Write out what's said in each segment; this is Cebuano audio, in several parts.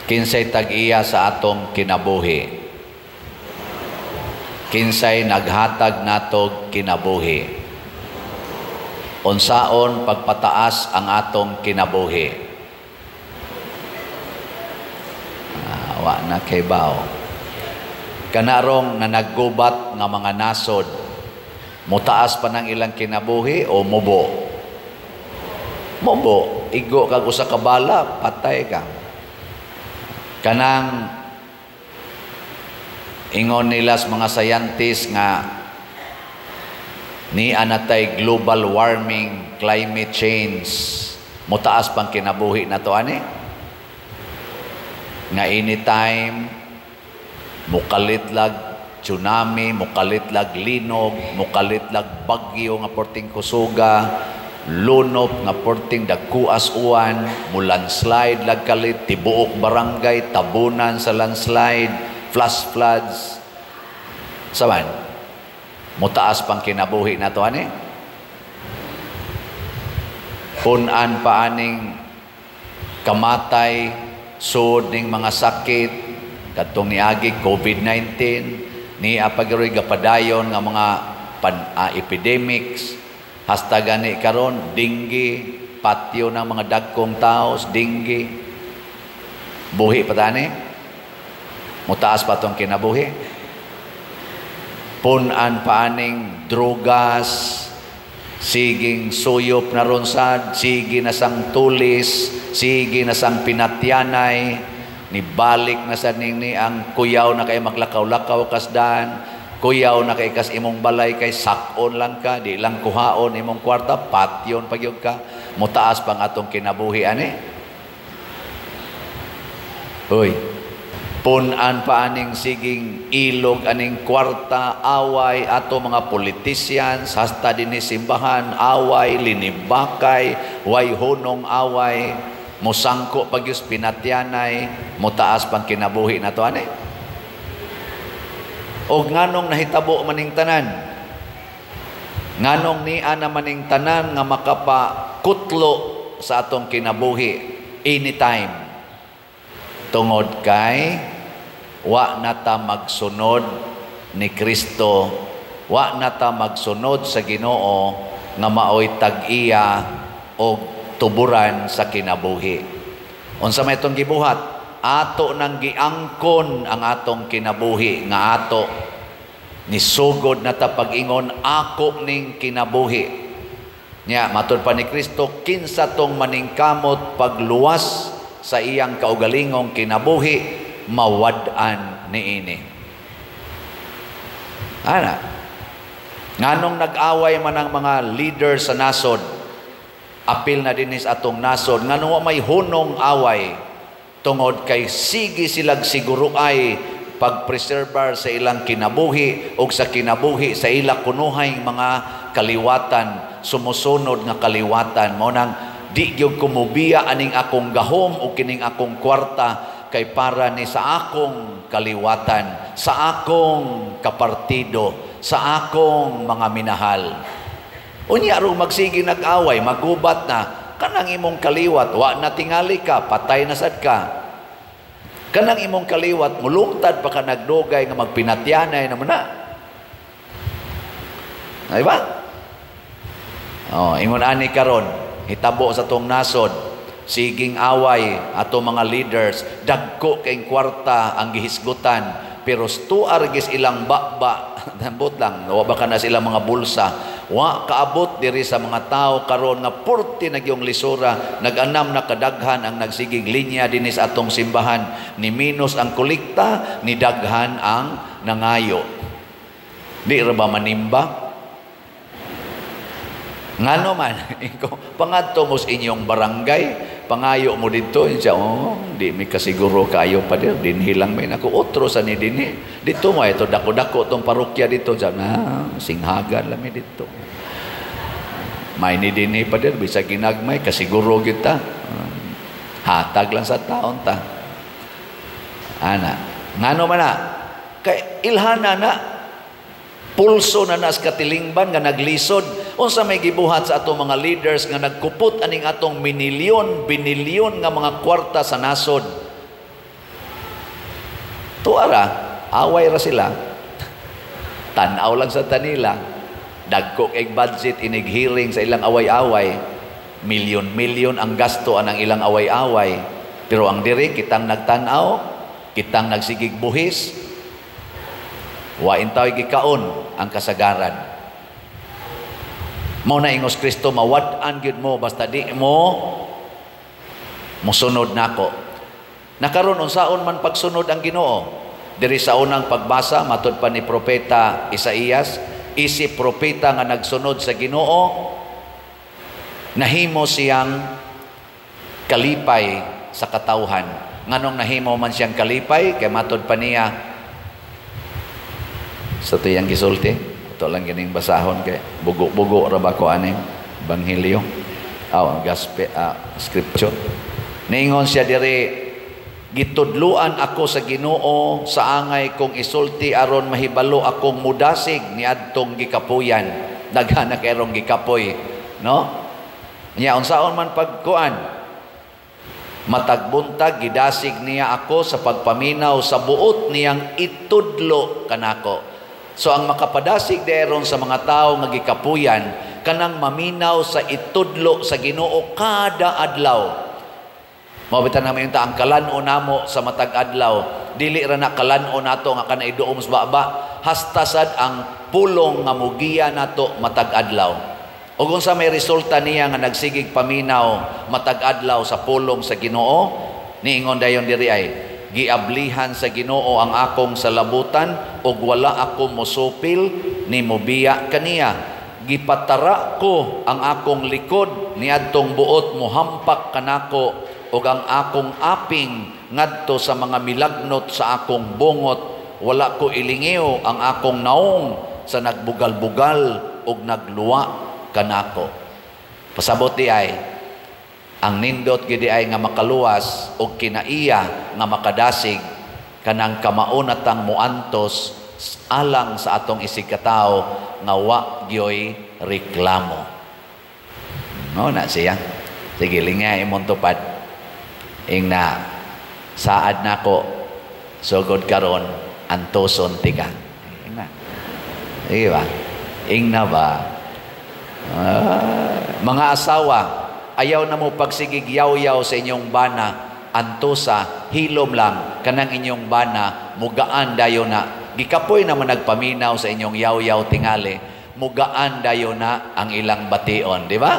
Kinsay tag-iya sa atong kinabuhi? Kinsay naghatag natog kinabuhi? Unsaon pagpataas ang atong kinabuhi? Wa na kay bao. Kanarong na naggubat nga mga nasod, mutaas pa ng ilang kinabuhi o mubo? Mubo. Igo kag usa ka bala, patay ka. Kanang ingon nila sa mga scientists nga ni anatay global warming, climate change, mutaas pang kinabuhi na to ani? Nga anytime mukalit lag tsunami, mukalit lag linog, mukalit lag bagyo nga porting kusuga, lunop nga porting dagkuas uwan, mo landslide lag kalit, tibuok barangay tabunan sa landslide, flash floods. Saban, mutaas pang kinabuhi na to ani? Punan pa aning kamatay, sud ning mga sakit, kadtong niagi COVID-19, ni apagiroy gapadayon nga mga epidemics, hasta gani karon dengue, patyo ng mga dagkong taos, dengue. Buhi pa tani? Mutaas pa tong kinabuhi? Punan pa aning drogas, siging suyop na ron sad, sige na sang tulis, sige na sang pinatyanay, nibalik na sa ning ni ang kuyaw na kay maglakaw-lakaw kasdan, kuyaw na kay kas imong balay kay sakon lang ka, di lang kuhaon imong kwarta, patyon pagyud ka. Mutaas pang atong kinabuhi ani? Hoy, punan pa aning siging ilog aning kwarta, away ato mga politicians, hasta dinhi simbahan, away, linibakay, way hunong away, musangko pagyus pinatyanay, mutaas pang kinabuhi na to ani? O nganong nahitabo maning tanan? Nganong niya na maning tanan nga makapakutlo sa atong kinabuhi anytime? Tungod kay wa na ta magsunod ni Kristo, wa na ta magsunod sa Ginoo nga maoy tag-iya og tuburan sa kinabuhi. Unsa may itong gibuhat? Ato nang giangkon ang atong kinabuhi nga ato nisugod na ta pag-ingon ako ning kinabuhi. Nya matud pa ni Kristo, kinsa tong maningkamot pagluwas sa iyang kaugalingong kinabuhi, mawad-an niini. Ana, nganong nag-away man ang mga leader sa nasod, apil na dinis atong nasod, nganong wa may hunong away, tungod kay sige silag siguro ay pagpreserbar sa ilang kinabuhi o sa kinabuhi sa ila kunuhay mga kaliwatan, sumusunod nga kaliwatan. Mao nang di gyud kumubiya aning akong gahom o kining akong kwarta kay para ni sa akong kaliwatan, sa akong kapartido, sa akong mga minahal. Unya rong magsige nag-away, magubat na, kanang imong kaliwat, wa na tingali ka, patay na sad ka. Kanang imong kaliwat, mulungtad pa ka nagdugay nga magpinatyanay naman na. Ay ba? Oh, ingon ani karon, hitabo sa tong nasod, siging away ato mga leaders, dagko kay kwarta ang gihisgutan, pero stuar gis ilang baba, nambot lang, wa ba ka na sila mga bulsa, wa kaabot diri sa mga tao karon nga purti nagyong lisura, nag-anam na kadaghan ang nagsigig linya dinhi sa atong simbahan, ni minus ang kolekta, ni daghan ang nangayo. Di ra ba manimba? Ngano man, pangadto mo sa inyong barangay, pangayo mo dito, siya, oh, di mi kasiguro kayo pa dir, dinhi lang may nako, otro sa ni dinhi. Dito mo, ito dako-dako tong parokya dito, siya, na, singhagan lang mi dito. May ni dinhi pa dir, bisag ginagmay, kasiguro kita. Hatag lang sa taon ta. Ana, ngano man na, kay ilhana na, pulso na nas katilingban nga naglisod. Unsa may gibuhat sa atong mga leaders nga nagkupot aning atong minilyon, binilyon nga mga kwarta sa nasod. Tuwa ra, away ra sila. Tanaw lang sa tanila. Dagko kay budget inig hearing sa ilang away-away. Milyon-milyon ang gasto anang ilang away-away. Pero ang diri, kitang nagtanaw, kitang nagsigig buhis, wain tao'y gikaon ang kasagaran. Mao na ingos Kristo, mawad-an gyud mo basta di mo musunod nako. Nakaron, unsaon man pagsunod ang Ginoo? Diri sa unang pagbasa, matud pa ni Propeta Isaías, isip propeta nga nagsunod sa Ginoo, nahimo siyang kalipay sa katawhan. Nganong nahimo man siyang kalipay? Kay matud pa niya sa tuyang gisulti. Ito lang ganing basahon kay bugo-bugo ra ba ko aning ebanghelyo. Aw, gospel, scripture. Niingon siya diri, "Gitudluan ako sa Ginoo sa angay kong isulti aron mahibalo akong mudasig niadtong gikapuyan." Daghan na kayrong gikapoy, no? Nya unsaon man pagkuan? "Matag buntag gidasig niya ako sa pagpaminaw sa buot niyang itudlo kanako." So ang makapadasig deron sa mga tawo nga gikapuyan, kanang maminaw sa itudlo sa Ginoo kada adlaw. Mao bitan namin ta ang kalan-o namo sa matag adlaw, dili ra na kalan-o nato nga kana iduom sa baba, hasta sad ang pulong nga mugiya nato matag adlaw. Ug unsa may resulta niya nga nagsigig paminaw matag adlaw sa pulong sa Ginoo? Niingon dayon diri ay, "Giablihan sa Ginoo ang akong salabutan ug wala ako mosupil ni mobiya kaniya. Gipatara ko ang akong likod niadtong buot mohampak kanako ug ang akong aping ngadto sa mga milagnot sa akong bungot. Wala ko ilingiw ang akong naong sa nagbugal-bugal ug nagluwa kanako." Pasabot di ay, ang nindot gid ay nga makaluwas og kinaiya nga makadasig kanang kamaunatang muantos alang sa atong isigkatawo nga wa gyoy reklamo. No na siya. Sige, lingay imong tupad. Ingna, "Saad nako sugod karon, antuson tika." Ingna. Sige ba? Ingna ba? Mga asawa, ayaw na mo pagsigig yaw-yaw sa inyong bana, antusa, hilom lang, kanang inyong bana, mugaan dayo na. Gikapoy naman nagpaminaw sa inyong yaw-yaw tingali, mugaan dayo na ang ilang bation, di ba?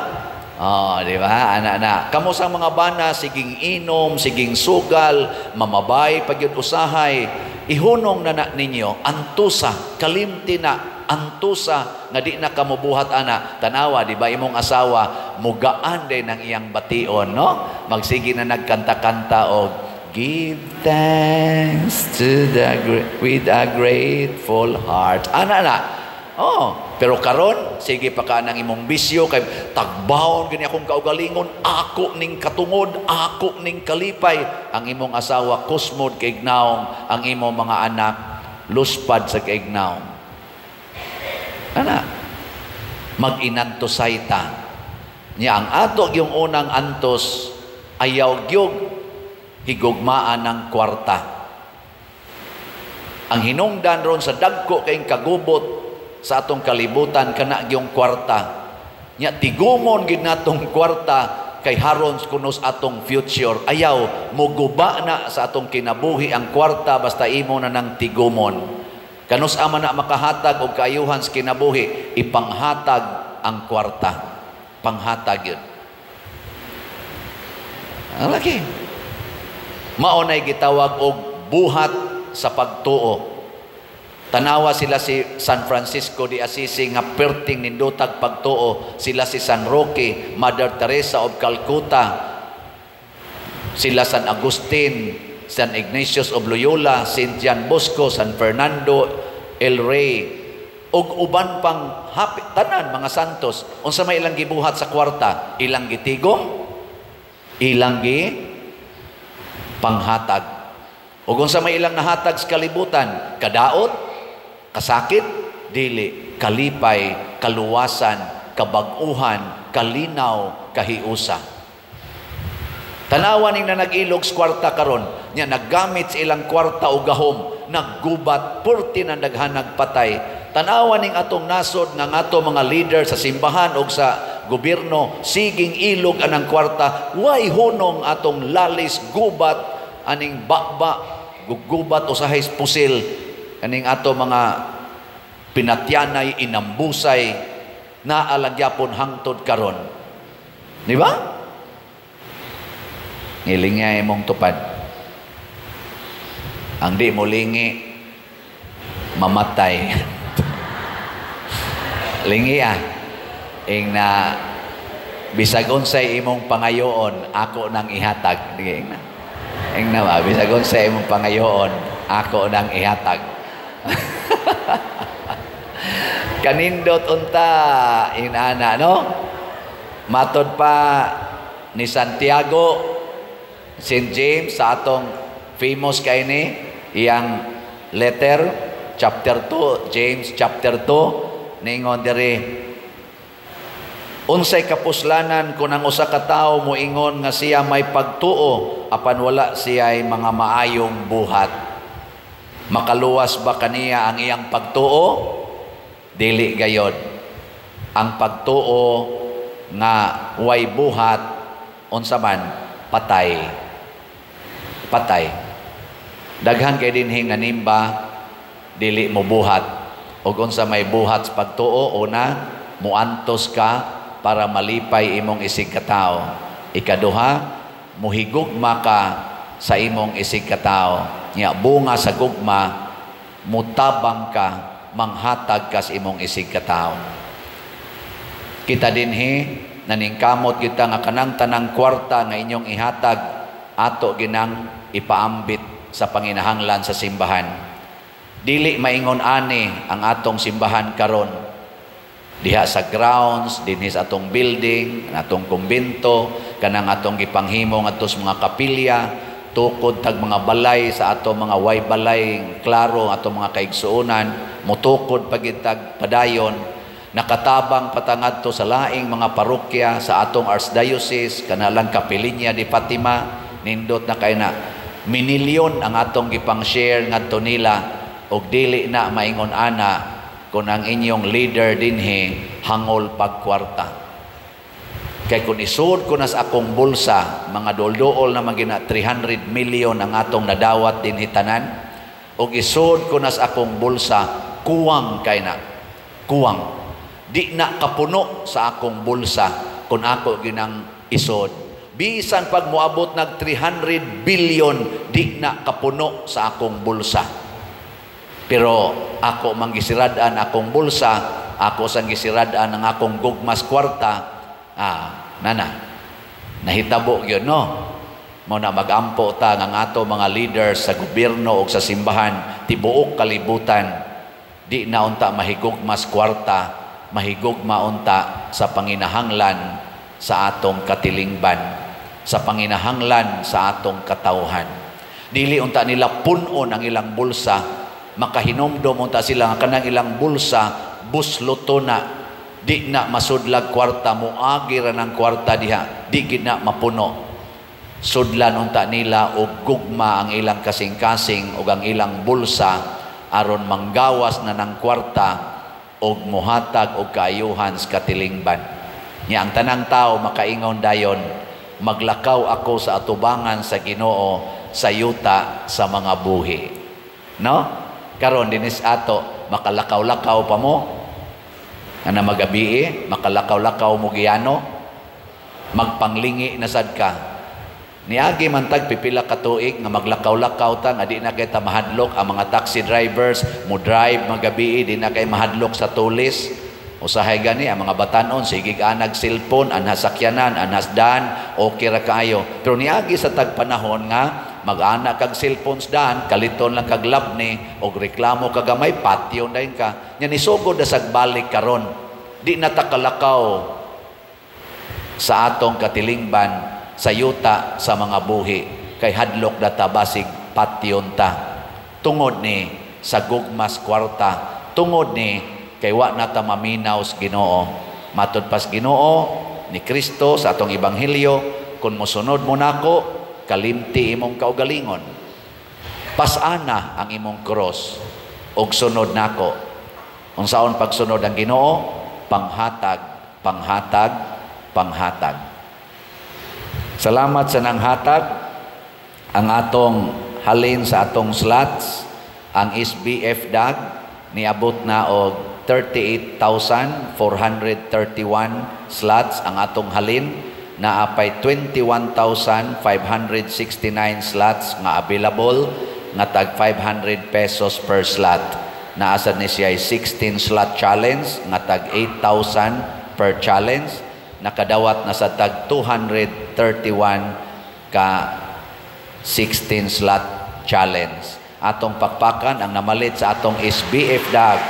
Oh, di ba? Ana na. Kamo sa mga bana, siging inom, siging sugal, mamabay pagyud usahay, ihunong na na ninyo, antusa, kalimti na, antusa nga di na kamubuhat ana. Tanawa, di ba, imong asawa mugaan din ang iyang bation, no? Magsige na nagkanta-kanta og "Give thanks to the with a grateful heart." Ana na. Oh, pero karon sige pa ka ng imong bisyo kay tagbawon gani akong kaugalingon, ako ning katungod, ako ning kalipay. Ang imong asawa kusmod kay ignaong, ang imong mga anak luspad sa kaignaong. Ana, mag-inantusay ta. Nya ang ato yung unang antos, ayaw gyud higugmaan ng kwarta. Ang hinungdan ron sa dagko kayong kagubot sa atong kalibutan, kana gyung kwarta. Nya tigumon gid natong kwarta kay haron kunos atong future. Ayaw muguba na sa atong kinabuhi ang kwarta basta imo na nang tigumon. Kanus ama na makahatag og kaayuhan sa kinabuhi, ipanghatag ang kwarta. Panghatag yun. Ang laki. Mao nay gitawag og buhat sa pagtuo. Tanawa sila si San Francisco de Assisi nga perting nindutag pagtuo, sila si San Roque, Mother Teresa of Calcutta, sila San Agustin, San Ignatius of Loyola, Saint John Bosco, San Fernando El Rey, ug uban pang happy, tanan mga santos. Unsa may ilang gibuhat sa kwarta? Ilang gitigom, ilang gi panghatag. Ug unsa may ilang nahatag sa kalibutan? Kadaot, kasakit, dili, kalipay, kaluwasan, kabag-uhan, kalinaw, kahiusa. Tanawa ning na nag-ilog sa kwarta karon, nya naggamit sa ilang kwarta o gahom, naggubat, purti ng daghan nagpatay. Tanawa ning atong nasod nga ato mga leader sa simbahan o sa gobyerno, siging ilog anang kwarta, way hunong atong lalis, gubat, aning baba, gugubat usahay pusil, kaning ato mga pinatyanay, inambusay, naalagyapon hangtod karon. Di ba? Ngilingay mong tupad. Ang di mo lingi, mamatay. Lingi ah. Ing na bisag unsay imong pangayoon, ako nang ihatag. Ing na. Ing na ba, bisag unsay imong pangayoon, ako nang ihatag. Kanindot unta inana, no? Matod pa ni Santiago, St. James, sa atong famous kay ni iyang letter, chapter 2, James chapter 2, ningon diri, unsay kapuslanan kung ang usa ka tawo moingon nga siya may pagtuo apan wala siya'y mga maayong buhat? Makaluwas ba kaniya ang iyang pagtuo? Dili gayod. Ang pagtuo nga way buhat, unsa man, patay. Patay. Daghan kay dinhi nga nimba dili mo buhat. Og unsa may buhat sa pagtuo? Una, muantos ka para malipay imong isig katao. Ikaduha, muhigugma ka sa imong isig katao. Nya bunga sa gugma, mutabang ka, manghatag ka sa imong isig katao. Kita dinhi naningkamot kita nga kanang tanang kwarta nga inyong ihatag ato ginang ipaambit sa panginahanglan sa simbahan. Dili maingon ani ang atong simbahan karon. Diha sa grounds, dinhi sa atong building, atong kumbento, kanang atong gipanghimo ngadto sa mga kapilya, tukod tag mga balay sa atong mga way balay, klaro atong mga kaigsuonan, mutukod pagitag padayon, nakatabang patangadto sa laing mga parokya sa atong archdiocese, kanalang Kapilinya di Fatima, nindot na kay na minilyon ang atong gipang-share ngadto nila. Og dili na maingon ana kung ang inyong leader dinhi hangol pagkwarta. Kay kung isuod ko na sa akong bulsa, mga dool-dool na magina 300 million ang atong nadawat dinhi tanan, og isuod ko na sa akong bulsa, kuwang kay na. Kuwang. Di na kapuno sa akong bulsa kung ako ginang isod. Bisan pag moabot nag 300 billion, di na kapuno sa akong bulsa. Pero ako manggisirad-an akong bulsa, ako sang gisirad-an ang akong gugmas kwarta, nana, nahitabo gyud, no? Mao na magampo ta nga ato mga leaders sa gobyerno o sa simbahan, tibuok kalibutan, di na unta mahigugmas kwarta, mahigugma unta sa panginahanglan sa atong katilingban, sa panginahanglan sa atong katawhan. Dili unta nila punon ang ilang bulsa, makahinomdom unta sila nga kanang ilang bulsa busloto na, di na masudlag kwarta, moagi ra ng kwarta diha, di gid na mapuno. Sudlan unta nila og gugma ang ilang kasing-kasing og ang ilang bulsa aron manggawas na ng kwarta og mohatag og kaayuhan sa katilingban. Nya ang tanang tao makaingon dayon, maglakaw ako sa atubangan sa Ginoo sa yuta sa mga buhi. No? Karon dinis ato makalakaw-lakaw pa mo ana magabi, makalakaw-lakaw mo giyano, magpanglingi na sad ka. Niagi man tag pipila ka tuig nga maglakaw-lakaw ta nga di na kay ta mahadlok ang mga taxi drivers mo drive magabi, di na kay mahadlok sa tulis. Usahay gani ang mga batanon sige anag cellphone, anhas sakyanan, anhas daan, okay ra kaayo. Pero niagi sa tag panahon nga mag-ana kag cellphones daan, kaliton lang kag labni og reklamo ka gamay, patyon dayon ka. Nya nisugod na sag balik karon. Di na ta kalakaw sa atong katilingban sa yuta sa mga buhi kay hadlok na ta basig patyon ta. Tungod ni sa gugmas kwarta, tungod ni kay wa na ta maminaw sa Ginoo. Matud pas Ginoo ni Kristo sa atong ebanghelyo, kung mosunod mo nako, kalimti imong kaugalingon. Pasana ang imong cross ug sunod nako. Unsaon pagsunod ang Ginoo? Panghatag, panghatag, panghatag. Salamat sa nanghatag. Ang atong halin sa atong slots, ang SBF DAG niabot na og 38,431 slots ang atong halin. Naa pay 21,569 slots nga available nga tag 500 pesos per slot. Naa sad ni siya 16 slot challenge nga tag 8,000 per challenge. Nakadawat na sa tag 231 ka 16 slot challenge. Atong pakpakan ang namalit sa atong SBF DAG.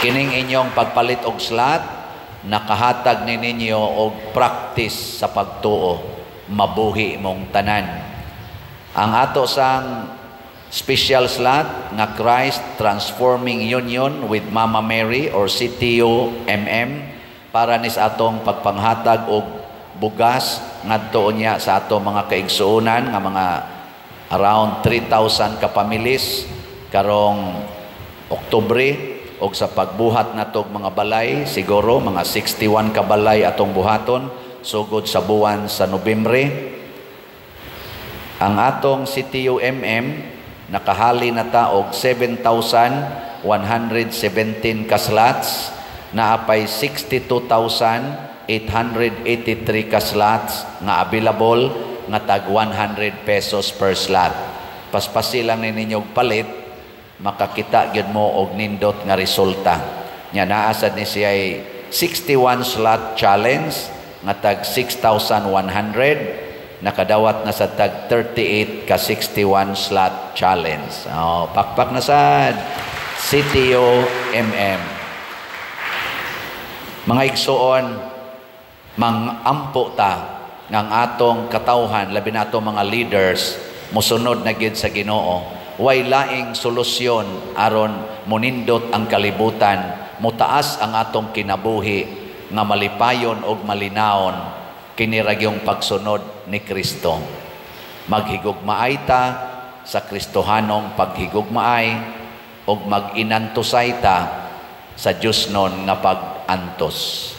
Kining inyong pagpalit og slot, nakahatag ni ninyo og practice sa pagtuo, mabuhi mong tanan. Ang ato sang special slot nga Christ Transforming Union with Mama Mary or CTU MM para nis atong pagpanghatag og bugas ngadto niya sa atong mga kaigsuonan nga mga around 3,000 ka pamilyas karong Oktubre, og sa pagbuhat natog mga balay, siguro mga 61 ka balay atong buhaton sugod sa buwan sa Nobyembre. Ang atong CTUMM, nakahali na ta og 7,117 ka slots. Naa pay 62,883 ka slots nga available nga tag 100 pesos per slot. Paspasi lang ni ninyo palit, makakita gyud mo og nindot nga resulta. Nya naa sad ni siya 61 slot challenge nga tag 6,100. Nakadawat na sa tag 38 ka 61 slot challenge. Oh, pakpak na sad CTO MM. Mga igsuon, mangampo ta ng atong katawhan, labi na atong mga leaders, musunod na gyud sa Ginoo. Way laing solusyon aron munindot ang kalibutan, mutaas ang atong kinabuhi nga malipayon og malinawon, kini ra gyung pagsunod ni Kristo. Maghigugmaay ta sa Kristohanong paghigugmaay og mag-inantusay ta sa Diyosnon nga pag-antos.